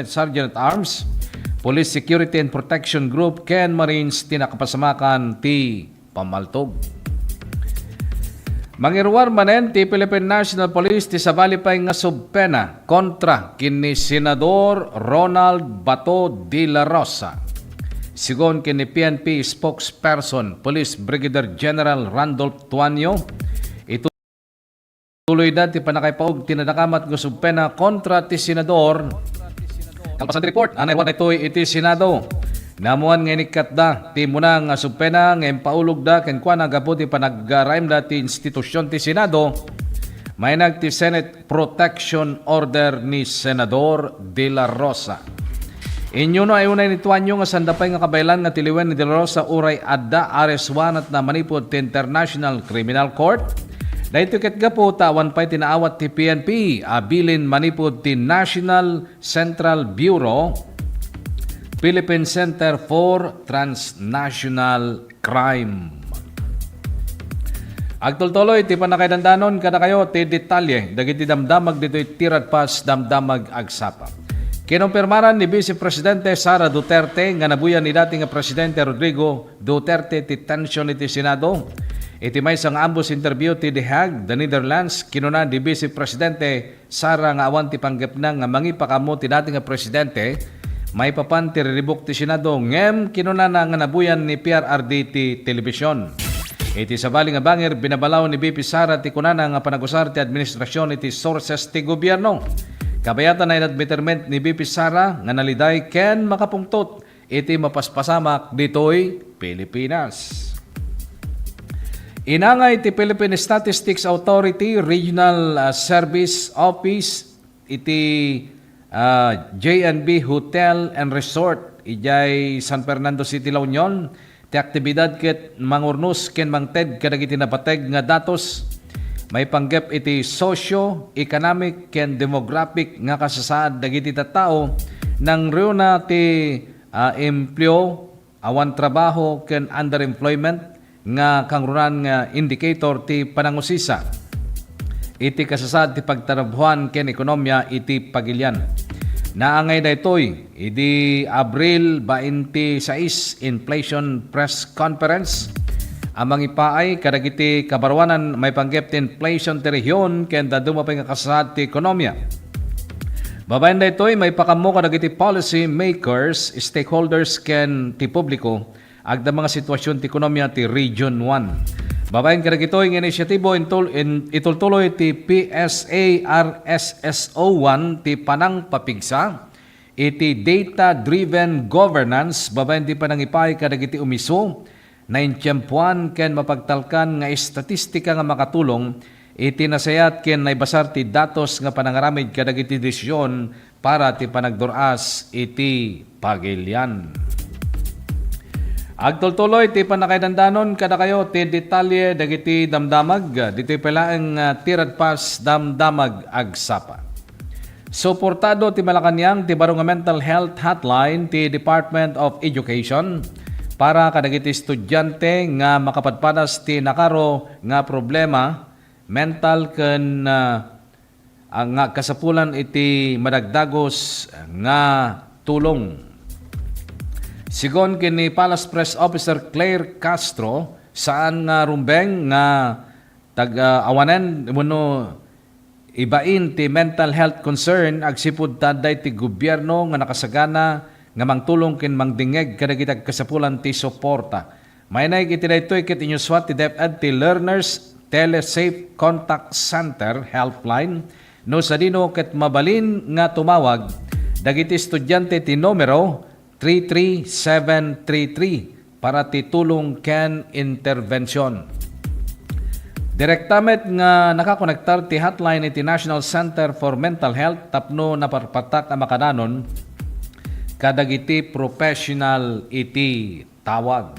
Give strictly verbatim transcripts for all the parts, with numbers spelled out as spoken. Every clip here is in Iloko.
Sergeant at Arms, Police Security and Protection Group, ken Marines ti nakapasamakan ti pammaltog. Mangiruar manen ti Philippine National Police ti sabali pay nga subpena kontra ken ni Senador Ronald Bato de la Rosa. Sigun ken ni P N P spokesperson, Police Brigadier General Randolph Tuanyo, ituloyda ti pannakaipaog ti nadakamat nga subpena kontra ti senador. Kalpasan ti report, nairuar daytoy iti Senado. Naammuan nga inikkatda ti umuna nga subpena nga impaulogda kenkuana gapu ti panagraemda ti institusion ti Senado, mainag ti Senate Protection Order ni Senador De La Rosa. Inyuno ay unay ni Tuanyo nga sanda pay nga kabaelan nga tiliwen ni De La Rosa uray adda arrest warrant na manipud ti International Criminal Court. Daytoy ket gapu ta awan pay ti naawat ti P N P a bilin manipud ti National Central Bureau, Philippine Center for Transnational Crime. Agtultuloy ti pannakaidandanon kadakayo ti detalye dagiti damdamag ditoy Tiradpas Damdamag Agsapa. Kinumpirmaran ni Vice Presidente Sara Duterte nga nabuyan ni dati nga Presidente Rodrigo Duterte ti tension iti Senado. Iti maysa nga ambos interview ti The Hague, The Netherlands, kinuna ni Vice Presidente Sara nga awan ti panggepna nga mangipakaammo ti dati nga presidente maipapan ti riribuk ti Senado, ngem kinunana nga nabuyan ni P R R D ti telebision. Iti sabali nga bangir, binabalaw ni V P Sara ti kunana nga panagusar ti administrasion iti sources ti gobierno. Kabayatan a inadmitirmet ni V P Sara nga naliday ken makapungtot iti mapaspasamak ditoy Pilipinas. Inangay ti Philippine Statistics Authority Regional, ah, Service Office iti, ah, J and B Hotel and Resort idiay San Fernando City, La Union, ti aktibidad ket mangurnos ken mangted kadagiti napateg nga datos maipanggep iti socio-economic ken demographic nga kasasaad dagiti tattao, nangruna ti, ah, empleo, awan trabaho, ken underemployment nga kangrunan nga indicator ti panangusisa iti kasasaad ti pagtrabahoan ken ekonomia iti pagilian. Naangay daytoy idi Abril twenty-six Inflation Press Conference a mangipaay kadagiti kabaruanan maipanggep ti inflation ti rehion ken dadduma pay nga kasasaad ti ekonomia. Babaen daytoy, maipakammo kadagiti policy makers, stakeholders ken ti publiko agda mga sitwasyon ti ekonomia ti Region one. Babaen kadagitoy nga inisyatibo, intul-, in-, itultuloy ti P S A R S S O one ti panangpapigsa iti data-driven governance babaen ti panangipaay kadagiti umiso, naintiempoan ken mapagtalkan nga estatistika nga makatulong iti nasayaat ken naibasar ti datos nga panangaramid kadagiti desisyon para ti panagdur-as iti pagilian. Agtultuloy ti pannakaidandanon kadakayo ti detalye dagiti damdamag ditoy pay laeng nga Tiradpas Damdamag Agsapa. Suportado ti Malacañang ti baro nga mental health hotline ti Department of Education para kadagiti estudiante nga makapadpadas ti nakaro nga problema mental ken, ah, ah, nga kasapulan iti madagdagus nga tulong. Sigun ken ni Palace Press Officer Claire Castro, saan nga rumbeng nga tag-, ah, awanen wenno ibain ti mental health concern agsipud ta adda iti gobierno nga nakasagana nga mangtulong ken mangdingngeg kadagiti agkasapulan ti suporta. Mainaig iti daytoy ket inyusua ti DepEd ti Learners Telesafe Contact Center Helpline no sadino ket mabalin nga tumawag dagiti estudiante ti numero three three seven three three para ti tulong ken intervention. Direkta met nga nakakonektar ti hotline iti National Center for Mental Health tapno naparpatak a makadanon kadagiti professional iti tawag.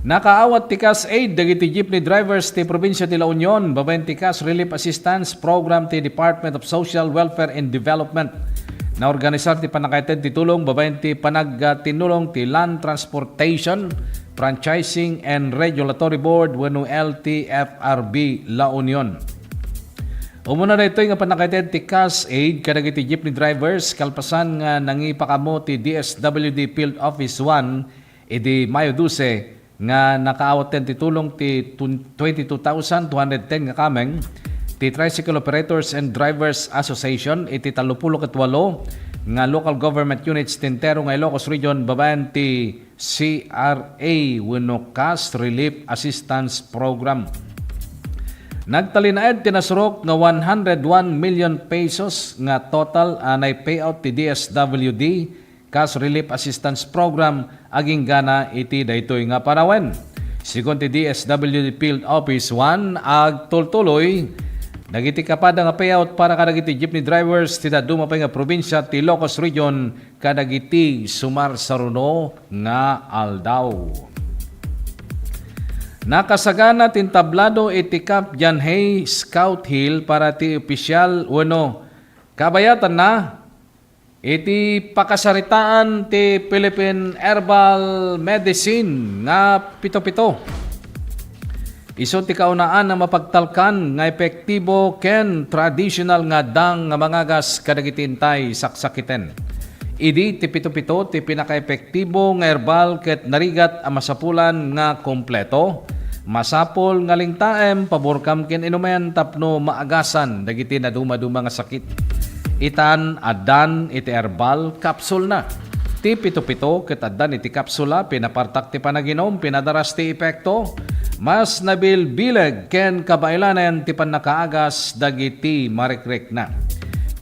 Nakaawat ti cash aid dagiti jeepney drivers ti probinsia ti La Union babaen ti Cash Relief Assistance Program ti Department of Social Welfare and Development. Naorganisar ti pannakaited ti tulong babaen ti panagtinnulong ti Land Transportation, Franchising and Regulatory Board wenno L T F R B La Union. Umuna daytoy nga pannakated ti cash aid kadagiti jeepney drivers kalpasan nga nangipakaammo ti D S W D Field Office one idi Mayo dose nga nakaawat ti tulong ti twenty-two thousand two hundred ten nga kameng ti Tricycle Operators and Drivers Association iti tallopulo ket walo nga local government units ti entero nga Ilocos Region babaen ti C R A wenno Cash Relief Assistance Program. Nagtalinaed ti nasurok nga one hundred one million pesos nga total a naipayout ti D S W D Cash Relief Assistance Program agingga iti daytoy nga panawen. Segun ti D S W D Field Office one, agtultuloy dagiti kapada nga payout para kadagiti jeepney drivers ti dadduma pay nga probinsia ti Ilocos Region kadagiti sumarsaruno nga aldaw. Nakasagana ti entablado iti Camp Janhay Scout Hill para ti opisyal wenno kabayatanna iti pakasaritaan ti Philippine Herbal Medicine nga pito-pito. Isu ti kaunaan a mapagtalkan nga epektibo ken tradisional nga addang nga mangagas kadagiti intay saksakiten. Idi ti pito-pito ti pinakaepektibo nga herbal ket narigat a masapulan nga kompleto, masapul nga lingtaem, paburkam ken inumen tapno maagasan dagiti naduma-duma nga sakit. Itan, addan iti herbal capsule na. Ti pito-pito ket addan iti kapsula, pinapartak ti panaginum, pinadaras ti epekto, mas nabilbileg ken kabaelanen ti pannakaagas dagiti marikrikna.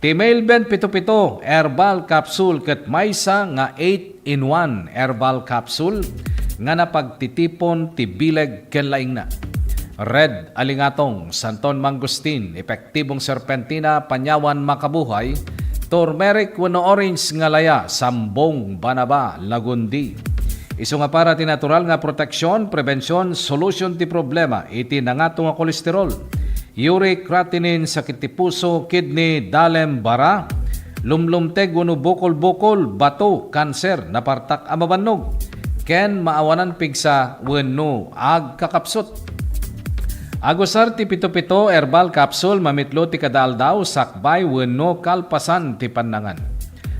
Ti Mailben pito-pito herbal capsule ket maysa nga eight-in-one herbal capsule nga napagtitipon ti bileg ken laingna. Red alingatong, santon mangustin, epektibong serpentina, panyawan makabuhay, turmeric wenno orange nga laya, sambong, banaba, lagundi. Isu nga para ti natural nga proteksyon, prebensyon, solusyon ti problema iti nangato nga kolesterol, uric creatinine, sakit ti puso, kidney, dalem, bara, lumlumteg wenno bukol-bukol, bato, kanser, napartak a mabannog, ken maawanan pigsa wenno agkakapsut. Agusar ti pito-pito herbal capsule, mamitlo ti kada aldaw, sakbay wenno kalpasan ti pannangan.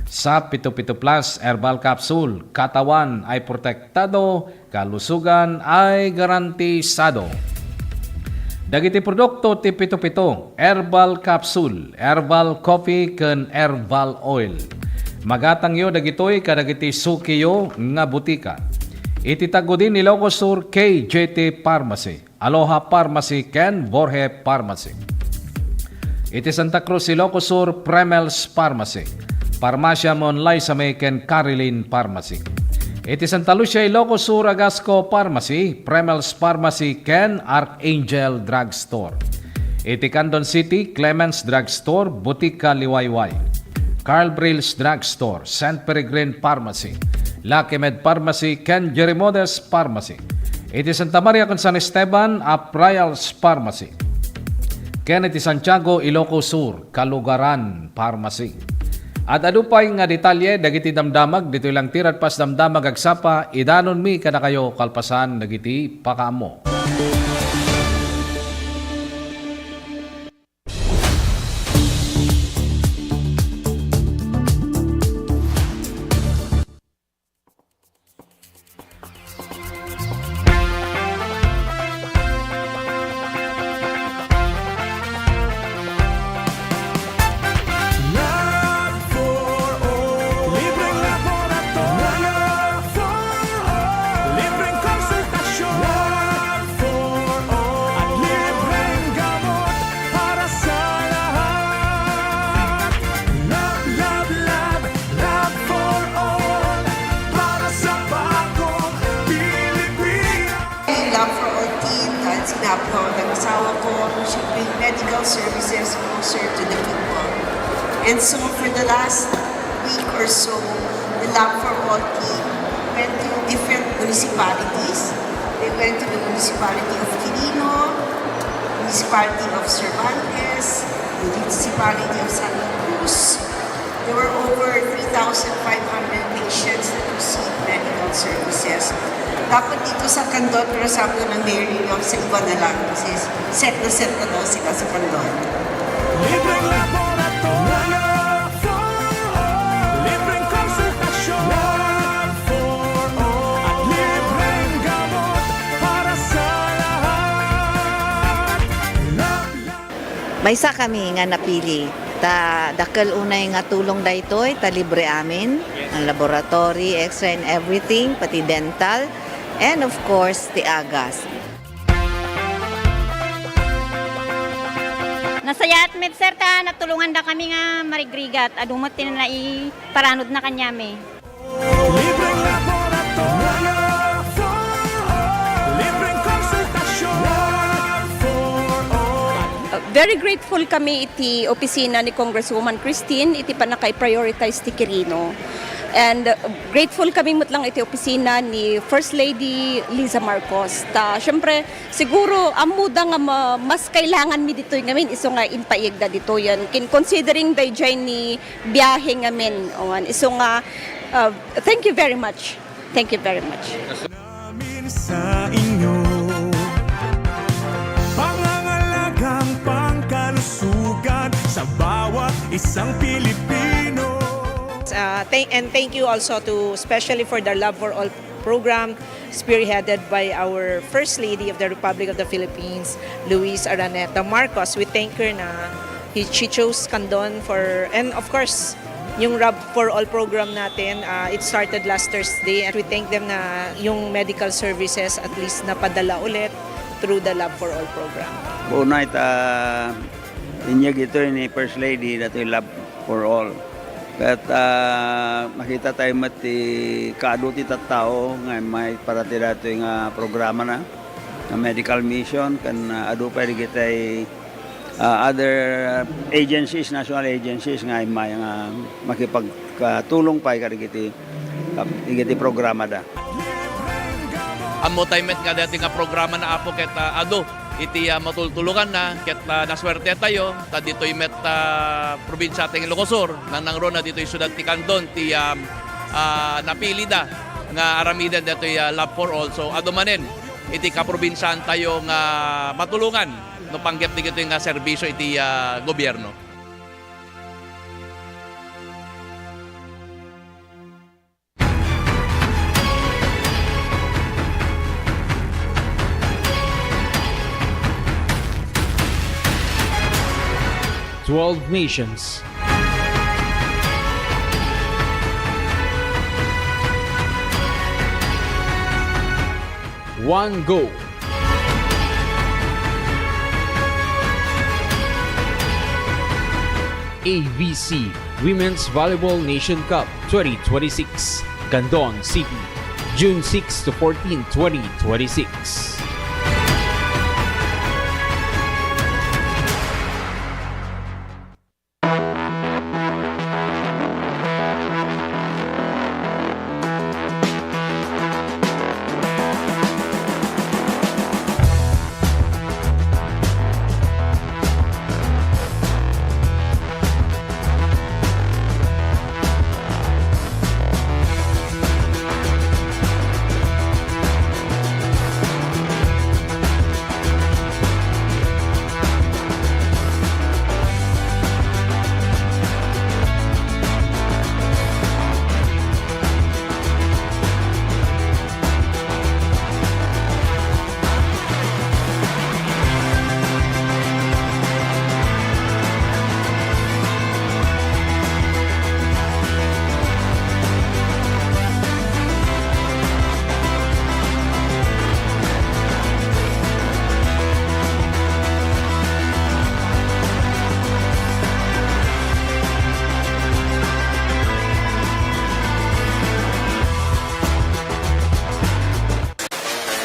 Sa pito-pito plus herbal capsule, katawan ay protektado, kalusugan ay garantisado. Dagiti produkto ti pito-pito, herbal capsule, herbal coffee, ken herbal oil. Magatangyo dagitoy kadagiti sukiyo nga butika. Iti Tagudin, Ilocos Sur, K J T Pharmacy, Aloha Pharmacy, ken Borge Pharmacy. Iti Santa Cruz, Ilocos Sur, Premel's Pharmacy, Farmacia Mon Laisame, ken Carilin Pharmacy. Iti Santa Lucia, Ilocos Sur, Agasco Pharmacy, Premel's Pharmacy, ken Archangel Drugstore. Iti Candon City, Clemens Drugstore, Butika Liwayway, Carl Brill's Drugstore, Saint Peregrine Pharmacy, Lucky Med Pharmacy, ken Jerimodes Pharmacy. Iti Santa Maria ken San Esteban, Aprayals Pharmacy. Ken iti Santiago, Ilocos Sur, Kalugaran Pharmacy. Ad-adu pay nga detalye dagiti damdamag ditoy lang ti Radpas Damdamag agsapa, idanonmi kadakayo kalpasan dagiti pakaammo. Lab for all. Libreng laboratorio. Lab for all. Libreng konsultasyon. Lab for all. At libreng gamot para sa lahat. Lab, lab, lab. Lab for all. Para sa bagong Pilipinas. Lab for all team, dahil sinabi ho ng asawa ko, siyempre, medical services closer to the people. And so, for the last week or so, the Lab for All team went to different municipalities. They went to the municipality of Quirino, municipality of Cervantes, municipality of Santa Cruz. There were over three thousand five hundred patients that received medical services. Dapat dito sa Candon, pero sabi ko ng mayor ninyo, sa iba na lang. Kasi set na set na daw sila sa Candon. Libreng laboratorio, libreng konsultasyon, at libreng gamot para sa lahat. Maysa kami nga napili, ta dakkel unay nga tulong daytoy, ta libre amin, ang laboratory, X-ray and everything, pati dental, and of course, ti agas. Nasayaat met, sir, ta natulongandakami nga marigrigat. Adu met ti naiparanudna kaniami. Libreng laboratorio for all. Libreng konsultasyon for all. Uh, very grateful kami iti opisina ni Congresswoman Christine iti pannaka-prioritize ti Quirino. And, uh, grateful kami met lang iti opisina ni First Lady Liza Marcos. Ta, syempre, siguro, ammoda nga ma-, mas kailanganmi ditoy ngamin isu nga impaiegda ditoyen. Kin-, considering daydiay ni biahe ngamin, awan, isu nga, uh, thank you very much. Thank you very much. Namin sa inyo, pangangalagang pangkalusugan sa bawat isang Pilipino. Uh, thank, and thank you also to, especially for the Love for All program, spearheaded by our First Lady of the Republic of the Philippines, Luis Araneta Marcos. We thank her na he, she chose Candon for, and of course, yung Love for All program natin, uh, it started last Thursday, and we thank them na yung medical services at least napadala ulit through the Love for All program. Una, ita, inyag ito ni First Lady, datoy Love for All. Ket, ah, makita tayo met ti kaadu ti tattao nga immay para ti datoy nga programana, nga medical mission, ken, ah, adu pay dagiti, ah, other agencies, national agencies nga immay nga makipagtulong pay kadagiti, kadagiti programada. Ammo tayo met nga dati nga programa na, Apo, ket, ah, adu iti, ah, matultulonganna, ket, ah, naswerte tayo, ta ditoy met, ah, probinsia ti Ilocos Sur, nangnangruna ditoy siudad ti Candon, ti, ah, ah, napilida nga aramiden ditoy, ah, Love for All. So, adu manen iti kaprobinsiaan tayo nga matulongan no panggep dagitoy nga serbisio iti, ah, gobierno. Twelve nations. One goal. A V C Women's Volleyball Nation Cup twenty twenty-six, Candon City, June six to fourteen, twenty twenty-six.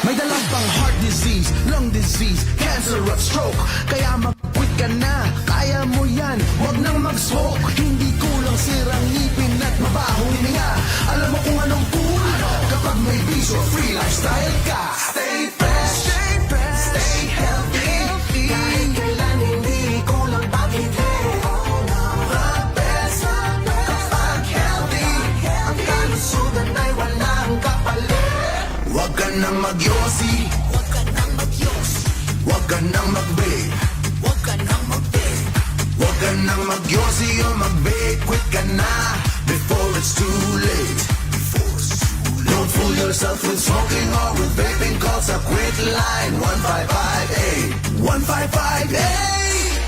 May dalang pang heart disease, lung disease, cancer at stroke. Kaya mag-quit ka na, kaya mo yan, wag nang mag-smoke. Hindi kulang sirang ngipin at mabahong hininga. Alam mo kung anong cool? Kapag may bisyo, free lifestyle ka. Stay fresh, stay fresh, stay healthy. Kahit kailan hindi kulang pag-ibig. The best kapag healthy. Ang kalusugan ay walang kapalit. Huwag ka nang magyosi. Huwag ka nang magyosi. Huwag ka nang mag-vape. Huwag ka nang mag-vape. Mag-Yossi o mag-vape, quit ka na before it's too late. Don't fool yourself with smoking or with vaping, call sa quit line one five five eight. One five five eight!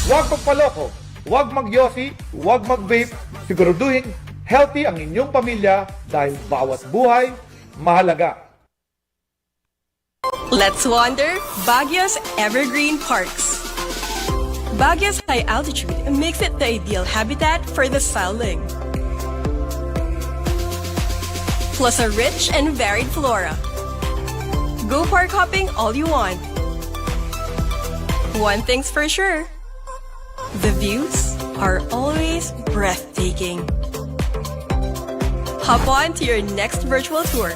Huwag magpaloko, huwag mag-Yossi, huwag mag-vape. Siguraduhin healthy ang inyong pamilya dahil bawat buhay mahalaga. Let's wander Baguio's evergreen parks. Baguio's high altitude makes it the ideal habitat for the silene, plus a rich and varied flora. Go park hopping all you want. One thing's for sure, the views are always breathtaking. Hop on to your next virtual tour.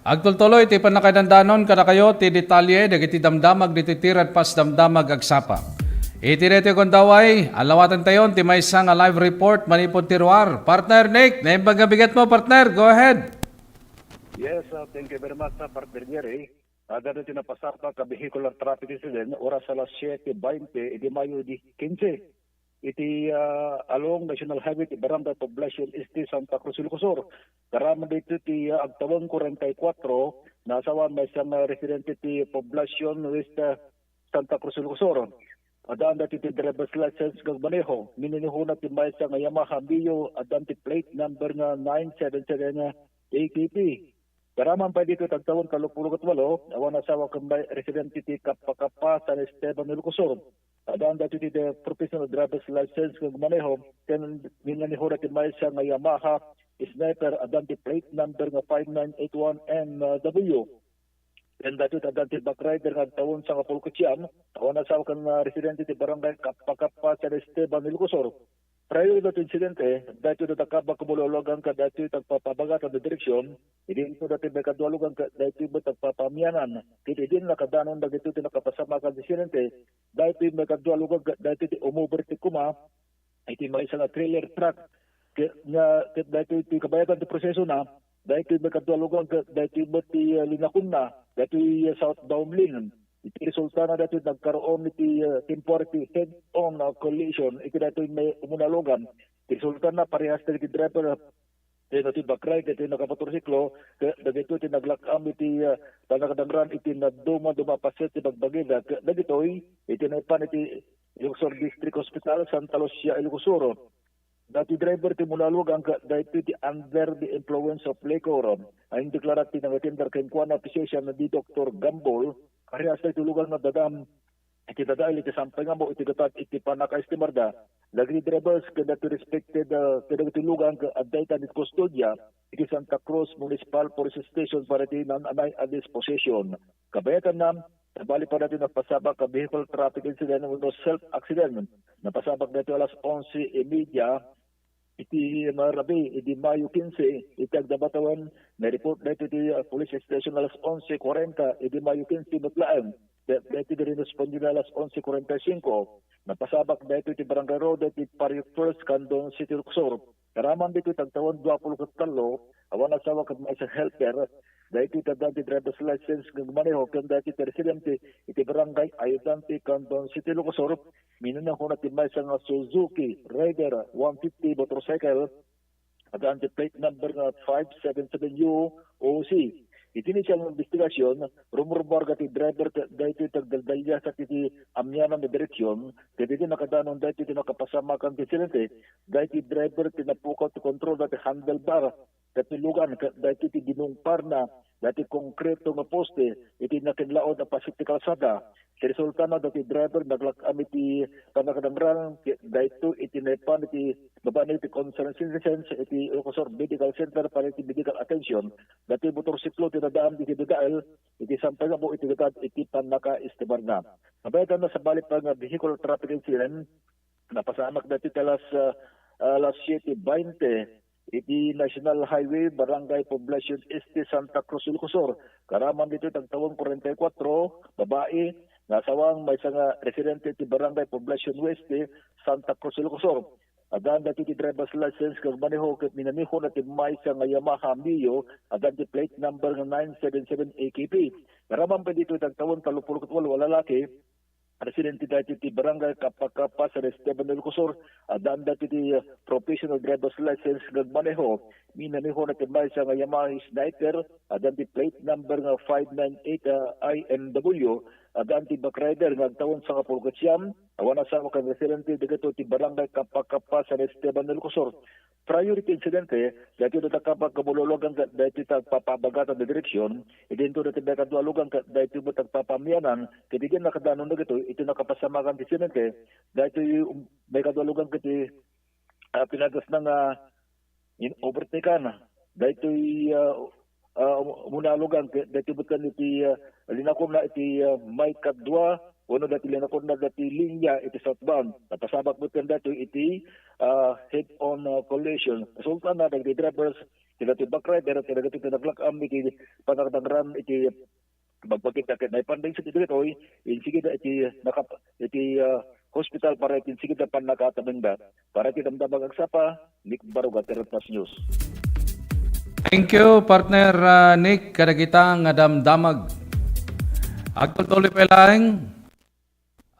Agtultuloy ti pannakaidandanon kadakayo ti detalye dagiti damdamag ditoy ti Radpas Damdamag Agsapa. Iti daytoy gundaway, alawatentayon ti maysa nga live report manipud ti ruar. Partner Nick, naimbag nga bigetmo, partner. Go ahead. Yes, uh, thank you very much, uh, Partner Jerry. Adda ti napasabak a vehicular traffic incident oras alas siete baynte idi Mayo di kinse. Iti, ah, along National Highway ti Barangay Poblacion Este, Santa Cruz, Ilocos Sur. Garaman daytoy ti, ah, agtawen kuarenta y kuatro, nasawa maysa nga residente ti Poblacion West, ah, Santa Cruz, Ilocos Sur. Addaan daytoy ti driver's license nga agmaneho. Minanehona ti maysa nga Yamaha Mio, addaan ti plate number nga nine seven seven A K P. Garaman pay ditoy ti agtawen tallopulo ket walo, awan asawa ken may residente ti Kappa-Kappa, San Esteban, Ilocos Sur. Addaan daytoy ti professional driver's license nga agmaneho, ken minanehona ti maysa nga Yamaha Sniper, addaan ti plate number nga five nine eight one N W. Ken daytoy ti addaan ti backrider nga agtawen sangapulo ket siam, awan asawa ken, ah, residente ti barangay Kappa-Kappa, San Esteban, Ilocos Sur. Prior daytoy insidente, daytoy ti nakabaga kumulaulagan kadaytoy ti agpapabagatan ti direksion, idi inton daytoy maikadua a lugar kadaytoy met ti agpapamianan. Ket idi nakadanon dagitoy ti nakapasamak a insidente, daytoy maikadua a lugar kadaytoy ti umover ti kuma iti maysa nga trailer truck. Ket nga, ket daytoy ti kabayatan ti prosesona, daytoy maikadua a lugar kadaytoy met ti, ah, linakonna, daytoy, ah, southbound lane. Iti resultana daytoy nagkaroon iti, ah, temporary head-on, ah, collision iti daytoy may umuna a lugar. Iti resultana parehas dagiti driver, ah, ken daytoy backrider ken nakamotorsiklo, ket dagitoy ti naglak-am iti, ah, panagdangran iti nadumaduma a pasyente ti bagbagida. Ket dagitoy iti naipan iti Ilocos Sur District Hospital, Santa Lucia, Ilocos Sur. Daytoy driver ti umuna a lugar nga daytoy ti under the influence of liquor. Indeklara ti nangatender kenkuana a physician a di Doktor Gambol, parehas daytoy lugar nga addada iti dadael iti sampay nga ammo iti gatad iti pannakaestimarda. Dagiti drivers ken daytoy respected, ah, ken dagiti lugar nga adda iti kustodia iti Santa Cruz Municipal Police Station para iti naan-anay a disposition. Kabayatanna, sabali pay daytoy napasabak a vehicle traffic incident wenno self-accident. Napasabak daytoy alas onse y media iti marabi idi Mayo kinse iti agdabatawen. Naireport daytoy iti, ah, police station alas onse kuarenta idi Mayo kinse met laeng. Da-, daytoy ti rinuspondida alas onse kuarenta y singko. Napasabak daytoy iti Barangay Roda iti Barrio First, Candon City, Ilocos Sur. Garaman daytoy ti agtawen duapulo ket tallo, awan asawa ket maysa helper. Daytoy ti addaan ti driver's license nga agmaneho ken daytoy ti residente iti Barangay Ayudante, Candon City, Ilocos Sur. Minanehona ti maysa nga Suzuki Raider one fifty motorcycle. Addaan ti plate number nga five seven seven U O C. Iti initial nga investigasyon, rumrumar nga ti driver ket daytoy ti agdaldalias iti amianan nga direksyon, ket idi nakadanon daytoy ti nakapasamakan ti insidente, daytoy driver ti napukaw ti kontrol daytoy handlebar, ket nilugan ket daytoy ti dinungparna daytoy konkreto nga poste iti nakinlaod a pasit ti kalsada. Iti resultana daytoy driver naglak-am iti pannakadangran, ket daytoy iti naipan iti babaen iti concerned citizens iti Ilocosur Medical Center para iti medical attention. Daytoy motorsiklo ti nadaan iti dadael iti San Pedro iti lugad iti pannakaestimarna. Nabayaganna sabali pay nga vehicular traffic incident, napasamak daytoy ti alas, ah, alas siete bainte iti National Highway, Barangay Poblacion Este, Santa Cruz del Sur. Karaman ditoy ti agtawen kuarenta y kuatro, babai, nga asawang maysa nga residente iti Barangay Poblacion Oeste, Santa Cruz del Sur. Addaan daytoy ti driver's license nga agmaneho ket minanehona ti maysa nga Yamaha Mio, addaan ti plate number nga nine seven seven A K P. Karaman pay ditoy ti agtawen tallo puluh ket walo a lalaki, residente daytoy ti Barangay Kapakapa, San Esteban del Sur, addaan daytoy ti, uh, professional driver's license nga agmaneho. Minanehona ti maysa nga Yamaha Sniper, addaan ti plate number nga five nine eight, uh, I M W, addaan ti backrider nga agtawen sangapulo ket siam, awan asawa ken residente dagitoy ti Barangay Kapakapa, San Esteban del Sur. Prior iti insidente, daytoy dakdak a pagkamululugan ket daytoy ti agpapabagatan ti direksyon, idinto daytoy maikadua a lugan ket daytoy met ti agpapamianan, ket idi nakadanon dagitoy, iti nakapasamakan ti insidente, daytoy, um, maikadua a lugan ket ti, ah, pinagasna nga in-overtaken. Daytoy, ah, ah, umuna a lugan ket daytoy met ken iti, ah, linakonna iti, ah, maikadua wenno daytoy linakonna daytoy linya iti southbound. Napasamak met ken daytoy iti, ah, head-on, ah, collision. Resultana dagiti drivers, ti daytoy backrider, ti dagitoy ti naglak-am iti pannakadangran iti bagbagida ket naipan daytoy iti dagitoy, insigida iti nakap-, iti, ah, hospital para iti insigida pannakaattamengda. Para iti Damdamag Agsapa, Nick Baruga, Terretas News. Thank you, partner, ah, Nick, kadagita nga damdamag. Agtultuloy pay laeng.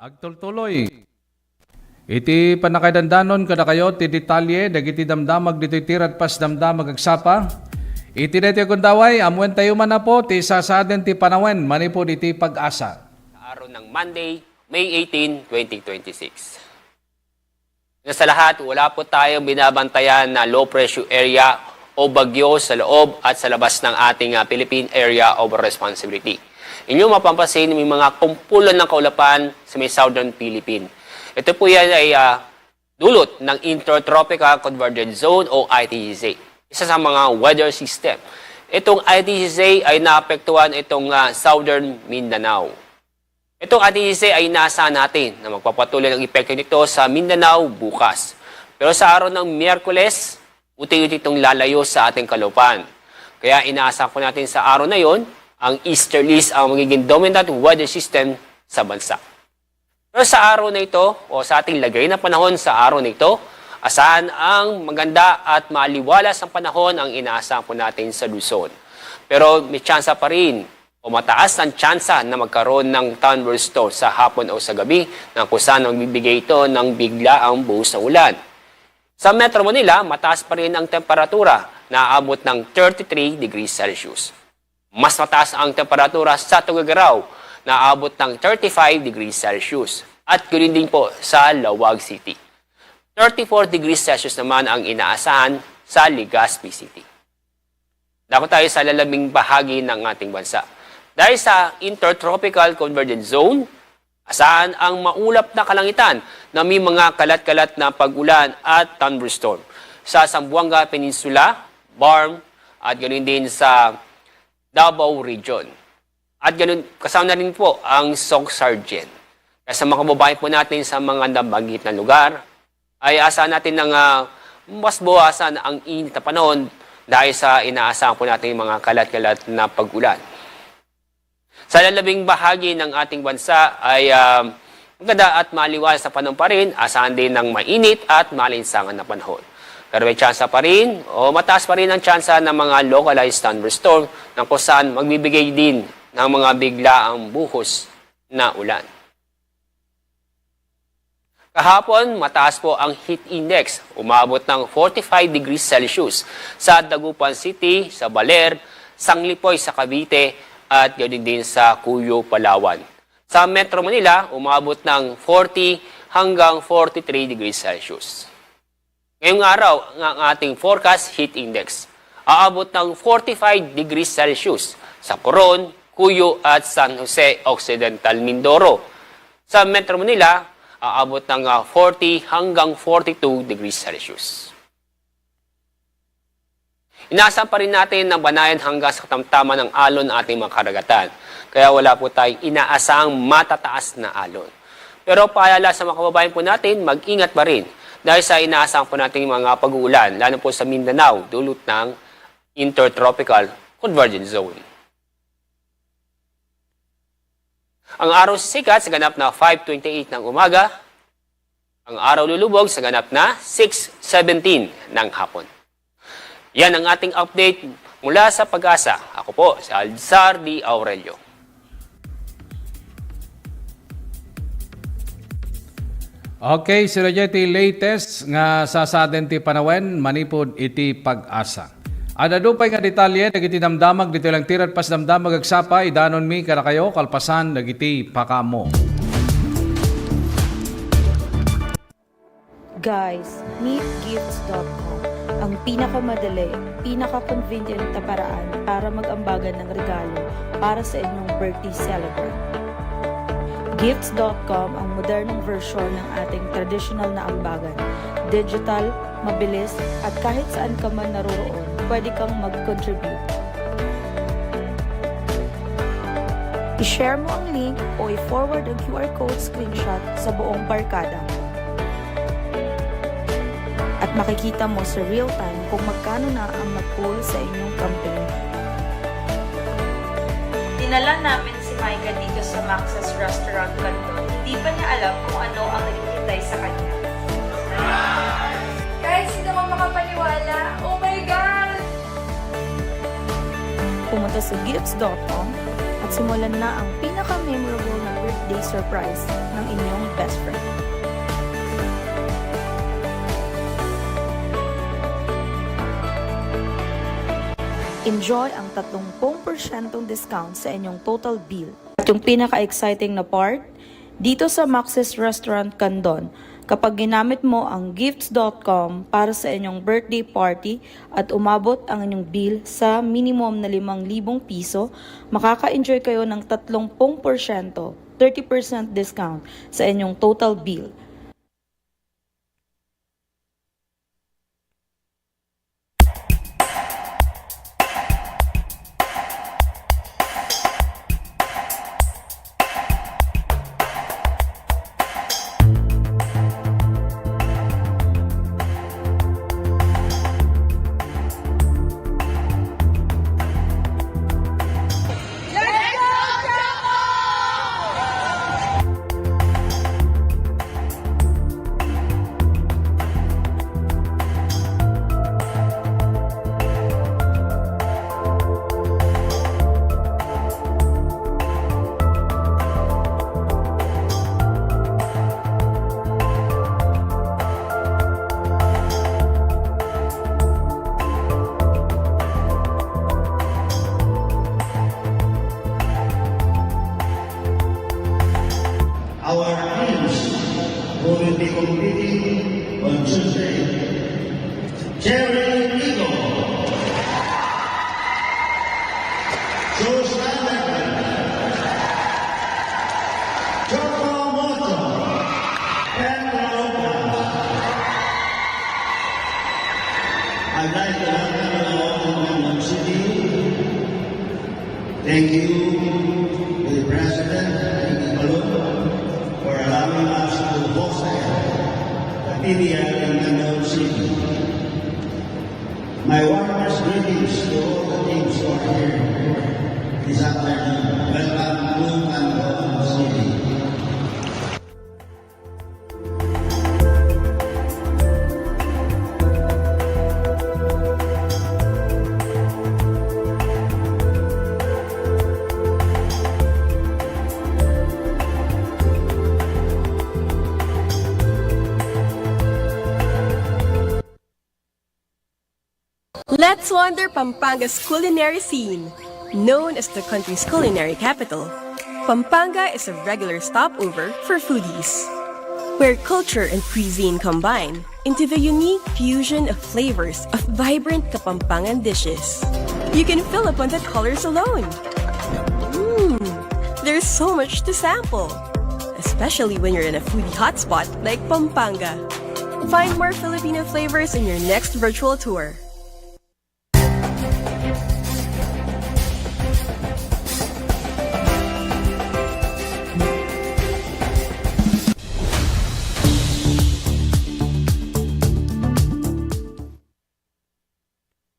Agtultuloy. Iti pannakaidandanon kadakayo ti detalye dagiti damdamag ditoy Tiradpas Damdamag Agsapa. Iti daytoy gundaway, ammoentayo man, Apo, ti sasaaden ti panawen manipud iti PAGASA. Araw ng Monday, May eighteen, twenty twenty-six. Una sa lahat, wala po tayong binabantayan na low pressure area o bagyo sa loob at sa labas ng ating, ah, Philippine Area of Responsibility. Inyo mapapansin, may mga kumpulan ng kaulapan sa may southern Philippine. Ito po yan ay, ah, dulot ng Intertropical Convergence Zone o I T C Z. Isa sa mga weather system. Itong I T C Z ay naapektuhan itong, ah, southern Mindanao. Itong I T C Z ay inaasahan natin na magpapatuloy ang epekto nito sa Mindanao bukas. Pero sa araw ng Miyerkules, unti-unti itong lalayo sa ating kalooban. Kaya inaasahan po natin sa araw na yon, ang easterlies ang magiging dominant weather system sa bansa. Pero sa araw na ito, o sa ating lagay ng panahon sa araw na ito, asahan ang maganda at maliwalas ang panahon ang inaasahan po natin sa Luzon. Pero may tsansa pa rin o mataas ang tsansa na magkaroon ng thunderstorm sa hapon o sa gabi na kung saan magbibigay ito ng biglaang buhos na ulan. Sa Metro Manila, mataas pa rin ang temperatura na aabot ng thirty-three degrees Celsius. Mas mataas ang temperatura sa Tuguegarao na aabot ng thirty-five degrees Celsius at ganoon din po sa Laoag City. Thirty-four degrees Celsius naman ang inaasahan sa Legazpi City. Dako tayo sa lalabing bahagi ng ating bansa. Dahil sa Intertropical Convergence Zone, asahan ang maulap na kalangitan na may mga kalat-kalat na pag-ulan at thunderstorm sa Zamboanga Peninsula, BARMM, at ganoon din sa Davao Region. At ganun, kasama na rin po ang Soc Sargent. Kaya sa mga kababayan po natin sa mga nabanggit na lugar, ay asahan natin ng, ah, mas bawasan ang init na panahon dahil sa inaasahan po natin yung mga kalat-kalat na pag-ulan. Sa lalabing bahagi ng ating bansa ay, ah, maganda at maliwalas na panahon pa rin, asahan din ng mainit at maalinsangan na panahon. Pero may tsansa pa rin o mataas pa rin ang tsansa ng mga localized thunderstorm na kung saan magbibigay din ng mga biglaang buhos na ulan. Kahapon, mataas po ang heat index. Umabot ng forty-five degrees Celsius sa Dagupan City, sa Baler, Sanglipoy sa Cavite, at gayon din sa Cuyo, Palawan. Sa Metro Manila, umabot ng forty hanggang forty-three degrees Celsius. Ngayong araw, ang ating forecast heat index, aabot ng forty-five degrees Celsius sa Coron, Cuyo at San Jose Occidental Mindoro. Sa Metro Manila, aabot ng, ah, forty hanggang forty-two degrees Celsius. Inaasahan pa rin natin ng banayan hanggang sa katamtaman ng alon ang ating mga karagatan. Kaya wala po tayong inaasahang matataas na alon. Pero paalala sa mga kababayan po natin, mag-ingat pa rin dahil sa inaasahan po nating mga pag-uulan, lalo po sa Mindanao, dulot ng Intertropical Convergence Zone. Ang araw sisikat sa ganap na five twenty-eight ng umaga, ang araw lulubog sa ganap na six seventeen ng hapon. Yan ang ating update mula sa PAGASA. Ako po si Alzar D. Aurelio. Okay, sir, dayta ti latest nga sasaden ti panawen manipud iti PAGASA. Ad-adu pay nga detalye dagiti damdamag ditoy lang ti red pass damdamag agsapa, idanonmi kadakayo kalpasan dagiti pakaammo. Guys, meet gifts dot com, ang pinakamadali, pinaka-convenient na paraan para mag-ambagan ng regalo para sa inyong birthday celebrant. Gifts dot com ang modernong version ng ating tradisyonal na ambagan. Digital, mabilis, at kahit saan ka man naroroon, pwede kang mag-contribute. I-share mo ang link o i-forward ang Q R code screenshot sa buong barkada mo. At makikita mo sa real time kung magkano na ang na-pull sa inyong campaign. Dinala namin si Micah dito sa Max's Restaurant Canton. Hindi pa niya alam kung ano ang naghihintay sa kanya. Guys, hindi ako makapaniwala. Oh my God! Pumunta sa gifts dot com at simulan na ang pinaka-memorable na birthday surprise ng inyong best friend. Enjoy ang tatlong pung porsyentong discount sa inyong total bill. At yung pinaka-exciting na part, dito sa Max's Restaurant Candon, kapag ginamit mo ang gifts dot com para sa inyong birthday party at umabot ang inyong bill sa minimum na limang libong piso, makaka-enjoy kayo ng tatlong pung porsyento, thirty percent discount sa inyong total bill. Our teams who will be competing on Tuesday. Jerry Rico. Joe Steinberg. Joko Moto. Ken Lauba. I'd like to welcome you all to Mangkok City. Thank you to the President, Amy Colon, for allowing us to host the P D L in Mangkok City. My warmest greetings to all the teams who are here this afternoon. Welcome to Mangkok City. Let's wander Pampanga's culinary scene. Known as the country's culinary capital, Pampanga is a regular stopover for foodies, where culture and cuisine combine into the unique fusion of flavors of vibrant Kapampangan dishes. You can fill upon the colors alone. Mmm, there's so much to sample, especially when you're in a foodie hotspot like Pampanga. Find more Filipino flavors in your next virtual tour.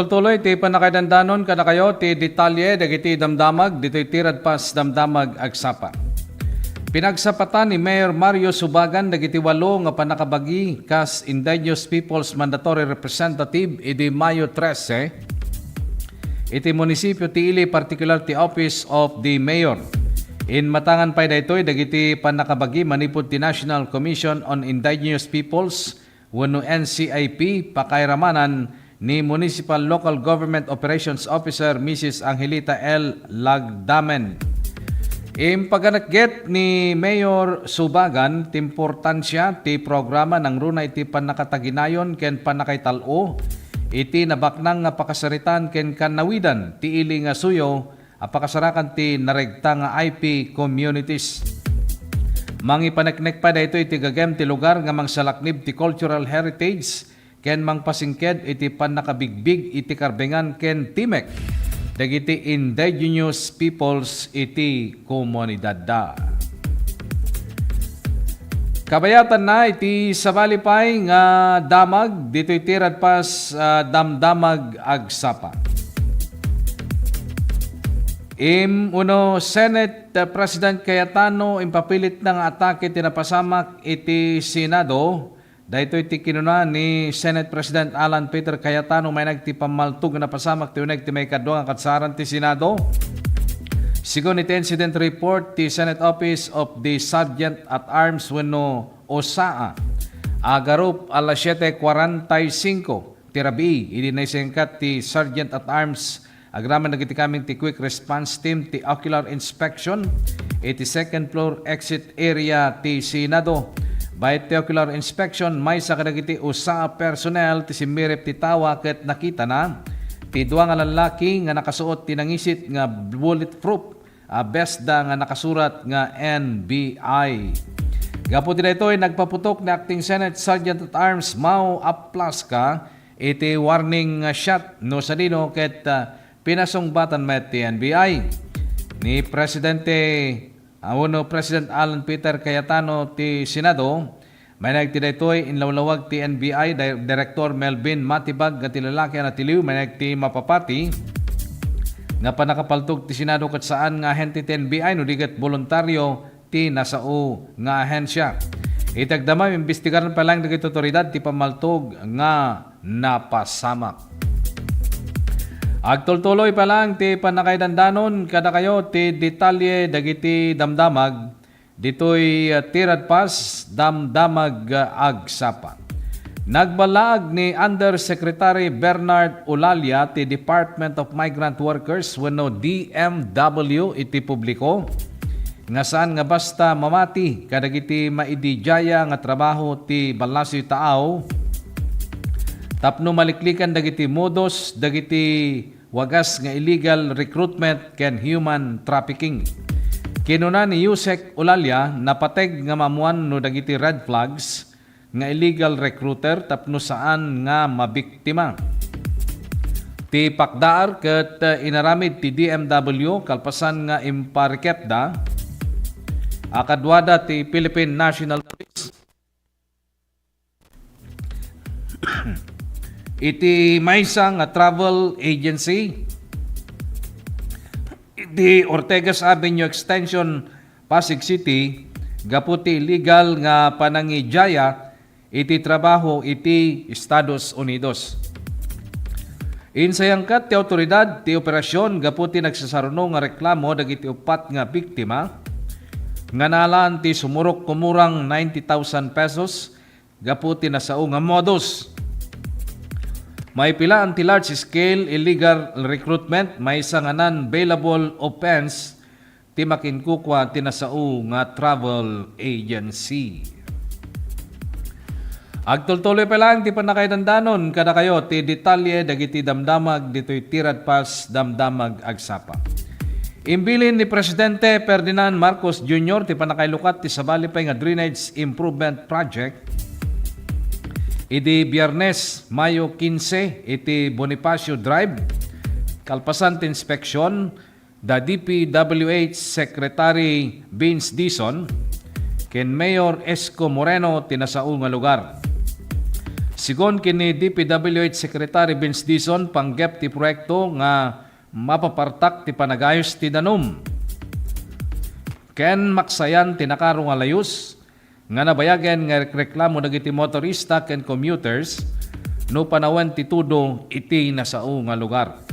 Tuloy ti pannakaidandanon kadakayo ti detalye dagiti damdamag ditoy Tiradpas Damdamag Agsapa. Pinagsapatan ni Mayor Mario Subagan dagiti walo nga pannakabagi kas Indigenous Peoples Mandatory Representative idi Mayo trese iti munisipio ti Ili, partikular ti Office of the Mayor. Inmatangan pay daytoy dagiti pannakabagi manipud ti National Commission on Indigenous Peoples wenno N C I P, pakairamanan ni Municipal Local Government Operations Officer Missus Angelita L. Lagdamen. Impaganekget ni Mayor Subagan ti importansia ti programa nangruna iti pannakataginayon ken pannakaital-o iti nabaknang nga pakasaritaan ken kannawidan ti ili nga suyo a pakasarakan ti naregta nga I P communities. Mangipaneknek pay daytoy iti gagem ti lugar nga mangsalaknib ti cultural heritage ken mangpasingked iti pannakabigbig iti karbengan ken timek dagiti indigenous peoples iti komunidadda. Kabayatanna iti sabali pay nga damag ditoy Tiradpas, ah, Damdamag Agsapa. Im uno Senate, ah, President Cayetano impapilitna nga atake ti napasamak iti Senado. Daytoy ti kinuna ni Senate President Alan Peter Cayetano mainag ti pammaltog nga napasamak ti uneg ti maikadua nga kadsaaran ti Senado. Sigun iti incident report ti Senate Office of the Sergeant at Arms wenno OSAA, agarup alas siete cuarenta y cinco ti rabii idi naisengkat ti Sergeant at Arms agraman dagiti kameng ti Quick Response Team ti ocular inspection iti second floor exit area ti Senado. Bayat ti ocular inspection, maysa kadagiti OSAA personnel ti simmirip ti tawa ket nakitana ti dua nga lallaki nga nakasuot ti nangisit nga bulletproof a vestda nga nakasurat nga N B I. Gapu ti daytoy, nagpaputok ni Acting Senate Sergeant at Arms Mau Aplasca iti warning shot no sadino ket, ah, pinasungbatan met ti N B I. Ni Presidente, ah, wenno President Alan Peter Cayetano ti Senado, mainag ti daytoy, inlawlawag ti N B I Di-, Director Melvin Matibag nga ti lalaki a natiliw mainag ti mapapati nga pannakapaltog ti Senado ket saan nga ahente ti N B I no di ket boluntario ti nasao nga ahensia. Iti agdama, imbestigaran pay laeng dagiti awtoridad ti pammaltog nga napasamak. Agtultuloy pay laeng ti pannakaidandanon kadakayo ti detalye dagiti damdamag ditoy, ah, Tiradpas Damdamag, ah, Agsapa. Nagballaag ni Undersecretary Bernard Olalia ti Department of Migrant Workers wenno D M W iti publiko nga saan nga basta mamati kadagiti maididiaya nga trabaho ti ballasiw taaw tapno maliklikan dagiti modus dagiti wagas nga illegal recruitment ken human trafficking. Kinuna ni Yusek Olalia, napateg nga maammuan no dagiti red flags nga illegal recruiter tapno saan nga mabiktima. Ti pakdaar ket, eh, inaramid ti D M W kalpasan nga imparikepda a kaduada ti Philippine National Police iti maysa nga travel agency iti Ortegas Avenue Extension, Pasig City, gapu ti illegal nga panangidiaya iti trabaho iti Estados Unidos. Insayangkat ti awtoridad ti operasyon gapu ti nagsasaruno nga reklamo dagiti uppat nga biktima nga naalaan ti sumurok kumurang ninety thousand pesos gapu ti nasao nga modus. Maipilaan ti large-scale illegal recruitment, maysa nga non-bailable offense ti makinkukua ti nasao nga travel agency. Agtultuloy pay laeng ti pannakaidandanon kadakayo ti detalye dagiti damdamag ditoy Tiradpas Damdamag Agsapa. Imbilin ni Presidente Ferdinand Marcos Junior ti pannakailukat ti sabali pay nga drainage improvement project idi Biyernes, Mayo kinse, iti Bonifacio Drive, kalpasan ti inspeksiyon da D P W H Secretary Vince Dizon ken Mayor Esco Moreno ti nasao nga lugar. Sigun ken ni D P W H Secretary Vince Dizon, panggep ti proyekto nga mapapartak ti panagayos ti danum ken maksayan ti nakaro nga layus nga nabayagen nga rekreklamo dagiti motorista ken commuters no panawen ti tudo iti nasao nga lugar.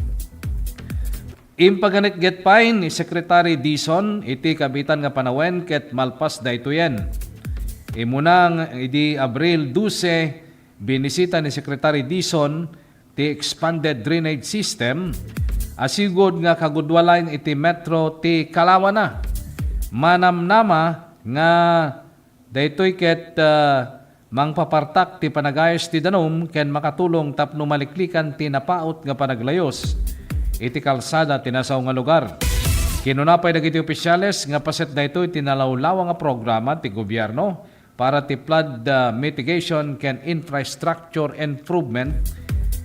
Impaganetget pay ni Secretary Dizon iti kabiitan nga panawen ket malpas daytoyen. Immuna nga idi Abril dose, binisita ni Secretary Dizon ti expanded drainage system a sigud nga kagudua laeng iti metro ti kalawana. Manamnama nga daytoy ket, ah, mangpapartak ti panagayos ti danum ken makatulong tapno maliklikan ti napaut nga panaglayus iti kalsada ti nasao nga lugar. Kinuna pay dagiti opisyales nga paset daytoy ti nalawlawa nga programa ti gobyerno para ti flood, ah, mitigation ken infrastructure improvement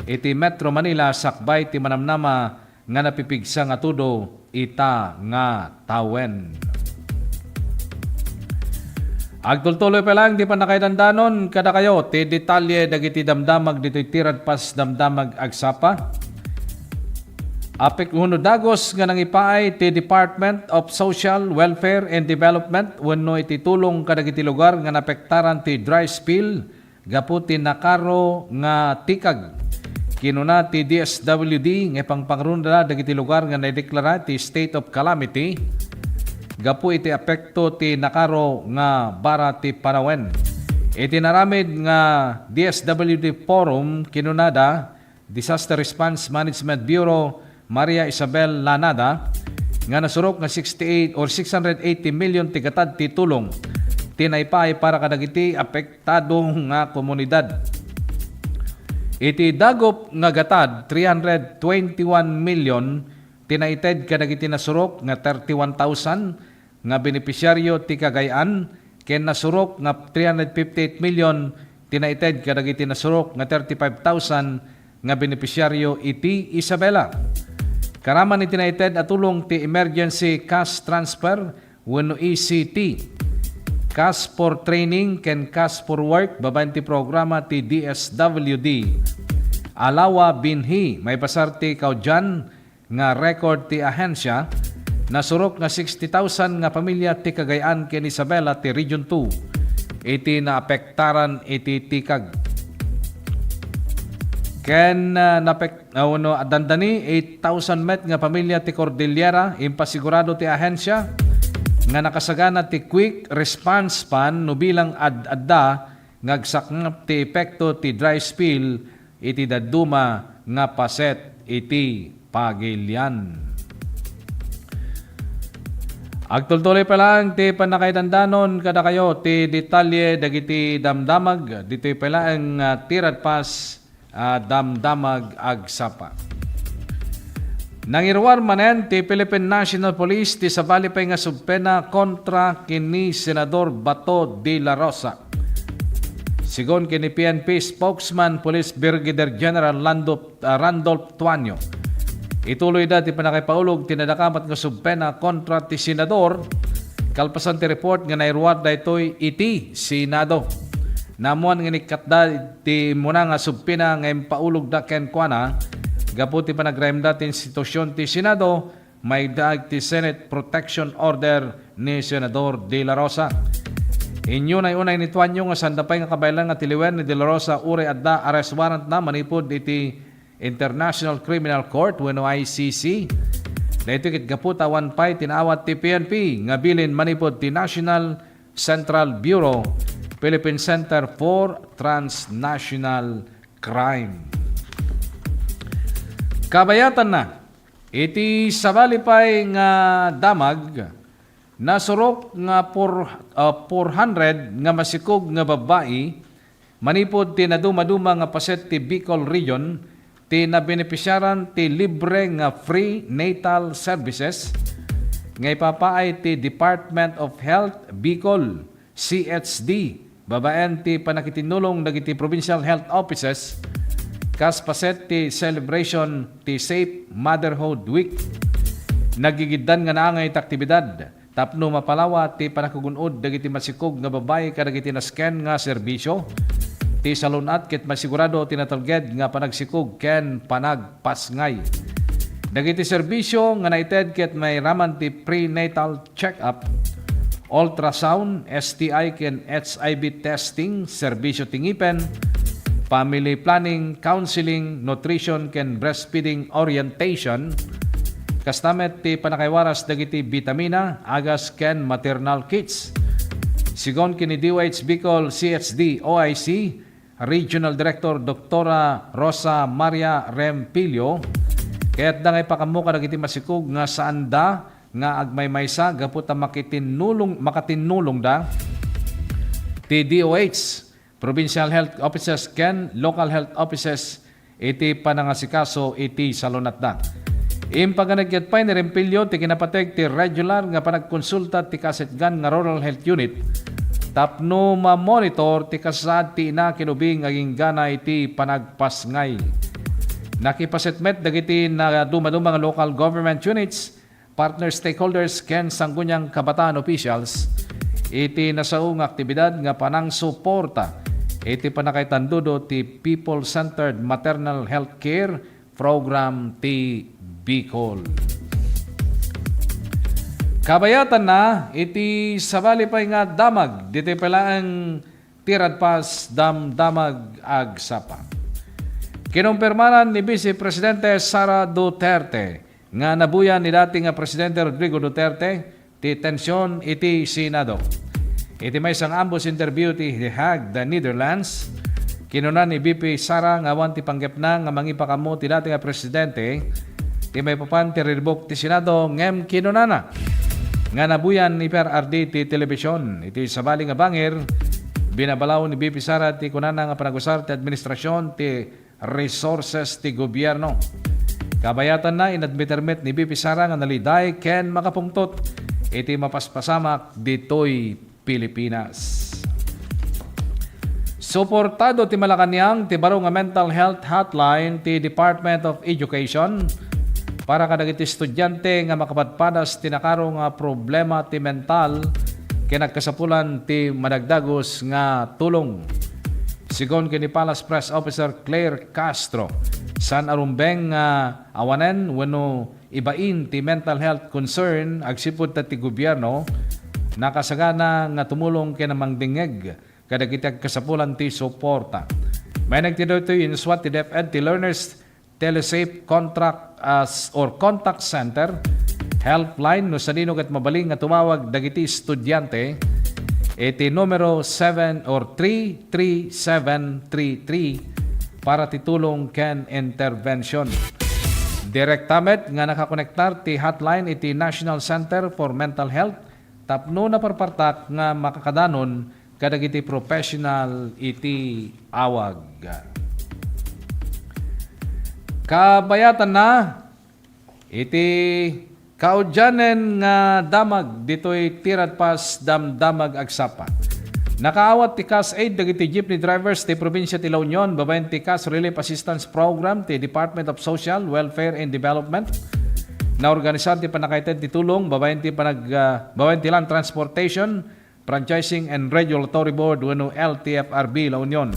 iti Metro Manila sakbay ti manamnama nga napipigsa nga tudo ita nga tawen. Agtultuloy pay laeng ti pannakaidandanon kadakayo ti detalye dagiti damdamag ditoy Tiradpas Damdamag Agsapa. Apek wenno dagus nga nangipaay ti Department of Social Welfare and Development wenno iti tulong kadagiti lugar nga naapektaran ti dry spell gapu ti nakaro nga tikag. Kinuna ti D S W D nga ipangpangrunada dagiti lugar nga naideklara ti state of calamity gapu iti apekto ti nakaro nga bara ti panawen. Iti naramid nga D S W D forum, kinunada Disaster Response Management Bureau, Maria Isabel Lanada, nga nasurok nga sixty-eight or six hundred eighty million ti gatad ti tulong ti naipaay para kadagiti apektado nga komunidad. Iti dagup nga gatad, three hundred twenty-one million ti naited kadagiti nasurok nga thirty-one thousand nga benepisyaryo ti Cagayan ken nasurok nga three hundred fifty-eight million ti naited kadagiti nasurok nga thirty-five thousand nga benepisyaryo iti Isabela. Karaman iti naited a tulong ti Emergency Cash Transfer wenno E C T, Cash for Training ken Cash for Work babaen ti programa ti D S W D. Alawa binhi, maipasar ti kaudian nga record ti ahensya, nasurok nga sixty thousand nga pamilya ti Cagayan ken Isabela ti Region two iti naapektaran iti tikag. Ken, ah, napek-, ah, wenno dandani eight thousand met nga pamilya ti Cordillera, impasigurado ti ahensya nga nakasagana ti Quick Response Fund no bilang ad-adda nga agsaknap ti epekto ti dry spell iti dadduma nga paset iti pagilian. Agtultuloy pay laeng ti pannakaidandanon kadakayo ti detalye dagiti damdamag ditoy pay laeng nga Tiradpas, ah, Damdamag Agsapa. Nangiruar manen ti Philippine National Police ti sabali pay nga subpena kontra ken ni Senador Bato de la Rosa. Sigun ken ni P N P spokesman Police Brigadier General Lando, ah, Randolph Tuanyo, ituloyda ti pannakaipaulog ti nadakamat nga subpena kontra ti senador kalpasan ti report nga nairuar daytoy iti Senado. Naammoan nga inikkatda ti immuna nga subpena nga impaulogda kenkuana gapu ti panagrayamda ti institusion ti Senado maidaag ti Senate Protection Order ni Senador De La Rosa. Inyunay-unay ni Tuanyo nga sanda pay nga kabaelan nga tiliwen ni De La Rosa uray adda arrest warrantna manipud iti International Criminal Court wenno I C C. Daytoy ket gapu ta awan pay ti naawat ti P N P nga bilin manipud ti National Central Bureau, Philippine Center for Transnational Crime. Kabayatanna, iti sabali pay nga damag, nasurok nga four, ah, four hundred nga masikog nga babbai manipud ti nadumaduma nga paset ti Bicol Region ti nabenepisiaran ti libre nga free natal services nga ipapaay ti Department of Health Bicol, C H D, babaen ti pannakitinnulong dagiti provincial health offices kas paset ti celebration ti Safe Motherhood Week. Nagigiddan nga naangay ti aktibidad tapno mapalawa ti pannakagun-od dagiti masikog nga babbai kadagiti nasken nga serbisio. Ti salun-at ket masigurado ti natalged nga panagsikog ken panagpasngay. Dagiti serbisio nga naited ket mairaman ti prenatal check-up, ultrasound, S T I ken H I V testing, serbisio ti ngipen, family planning, counseling, nutrition ken breastfeeding orientation, kasta met ti pannakaiwaras dagiti bitamina, agas ken maternal kits. Sigon ken ni D O H Bicol C H D O I C Regional Director Doktora Rosa Maria Rempilio, kayatda nga ipakammo kadagiti masikog nga saanda nga agmaymaysa gapu ta makitinnulong-, makatinnulongda ti D O H, provincial health offices ken local health offices iti panangasikaso iti salunatda. Impaganeg ket pay ni Rempilio ti kinapateg ti regular nga panagkonsulta ti kasetgan nga Rural Health Unit tapno mamonitor ti kasasaad ti ina ken ubing nga aginggana iti panagpasngay. Nakipaset met dagiti nadumaduma nga local government units, partner stakeholders ken sangguniang kabataan officials iti nasao nga aktibidad nga panangsuporta iti pannakaitandudo ti People-Centered Maternal Health Care Program ti Bicol. Kabayatanna, iti sabali pay nga damag ditoy pay laeng ti Radpas Damdamag Agsapa. Kinumpirmanan ni Vice Presidente Sara Duterte nga nabuyan ni dati nga Presidente Rodrigo Duterte ti tension iti Senado. Iti maysa nga ambush interview ti The Hague, The Netherlands, kinuna ni V P Sara nga awan ti panggepna nga mangipakammo ti dati nga presidente ti maipapan ti riribuk ti Senado, ngem kinunana nga nabuyan ni P R R D ti telebisyon. Iti sabali nga bangir, binabalaw ni V P Sara ti kunana nga panagusar ti administrasyon ti resources ti gobierno. Kabayatanna, inadmiter met ni V P Sara nga naliday ken makapungtot iti mapaspasamak ditoy Pilipinas. Suportado ti Malacañang ti baro nga mental health hotline ti Department of Education para kadagiti estudiante nga makapadpadas ti nakaro nga problema ti mental ken agkasapulan ti madagdagus nga tulong. Sigon ken ni Palace Press Officer Claire Castro, saan a rumbeng nga awanen wenno ibain ti mental health concern agsipud ta ti gobierno nakasagana nga tumulong ken mangdengngeg kadagiti agkasapulan ti suporta. Maineg ti daytoy, insuat ti DepEd ti Learners Telesafe Contract as or Contact Center, helpline no sadino ket mabalin nga tumawag dagiti estudiante iti numero seven or three three seven three three para ti tulong ken intervention. Direkta met nga nakakonektar ti hotline iti National Center for Mental Health tapno naparpartak nga makakadanon kadagiti professional iti awag. Kabayatanna, iti kaudianen nga damag ditoy ti Radpas Damdamag Agsapa. Nakaawat ti cash aid dagiti jeepney drivers ti probinsia ti La Union babaen ti Cash Relief Assistance Program ti Department of Social, Welfare and Development. Naorganisar ti pannakaited ti tulong babaen ti panag-, ah, babaen ti Land Transportation, Franchising and Regulatory Board wenno L T F R B La Union.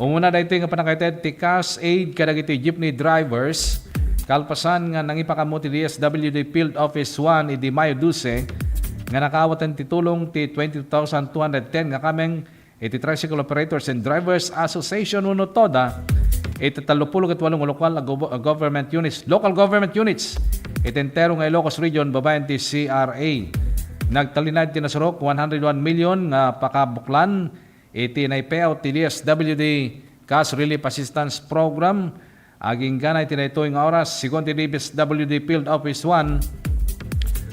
Umuna daytoy nga pannakaited ti cash aid kadagiti jeepney drivers kalpasan nga nangipakammo ti D S W D Field Office one idi Mayo dose nga nakaawaten ti tulong ti twenty-two thousand two hundred ten nga kameng iti Tricycle Operators and Drivers Association wenno TODA iti tallopulo ket walo nga lokal a gov-, a government units, local government units iti entero nga Ilocos Region babaen ti C R A. Nagtalinaed ti nasurok one hundred one million nga pakabuklan iti nai-payout ti D S W D Cash Relief Assistance Program Agingganay ti daytoy nga oras, segun ti D S W D Field Office one,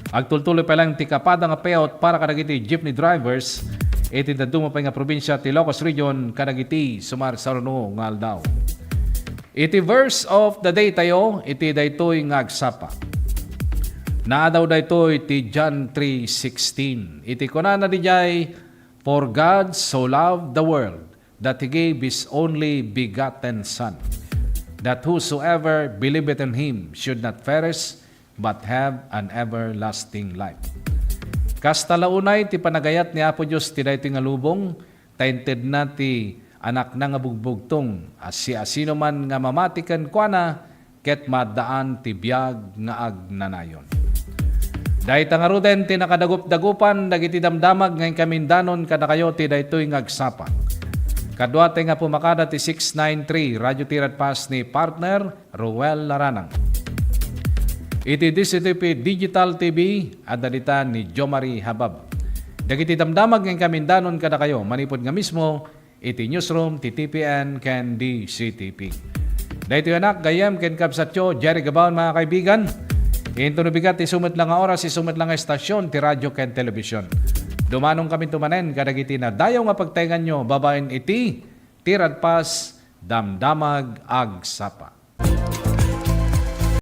agtultuloy pay lang ti kapada nga payout para kadagiti jeepney drivers iti dadduma pay nga probinsia ti Ilocos Region kadagiti sumarsaruno nga aldaw. Iti verse of the day tayo, iti daytoy nga agsapa. Naadaw daytoy ti John three sixteen. Iti kunana didiay, "For God so loved the world that He gave His only begotten Son, that whosoever believeth in Him should not perish, but have an everlasting life." Kasta la unay ti panagayat ni Apo Dios ti daytoy nga lubong, ta intedna ti Anakna nga bugbugtong, a siasinoman nga mamati kenkuana, ket maaddaan ti biag nga agnanayon. Dayta ngaruden ti nakadagupdagupan dagiti damdamag nga inkamindanon kadakayo ti daytoy nga agsapa. Kaduatay nga pumakada ti six nine three Radio Tirad Pas ni partner Roel Laranang. Iti D C T P Digital T V, adda dita ni Jomari Habab. Dagiti damdamag nga inkamindanon kadakayo, manipud nga mismo, iti newsroom ti T P N ken D C T P. Daytoy anak, gayyem ken kabsatyo, Jerry Gabaon, mga kaibigan. Intono bigat, isu met la nga oras, isu met la nga estasyon ti radyo ken telebisyon. Dumanong kami tumanen kadagiti nadayaw nga pagtaenganyo babaen iti Tirad Pas, Damdamag Agsapa.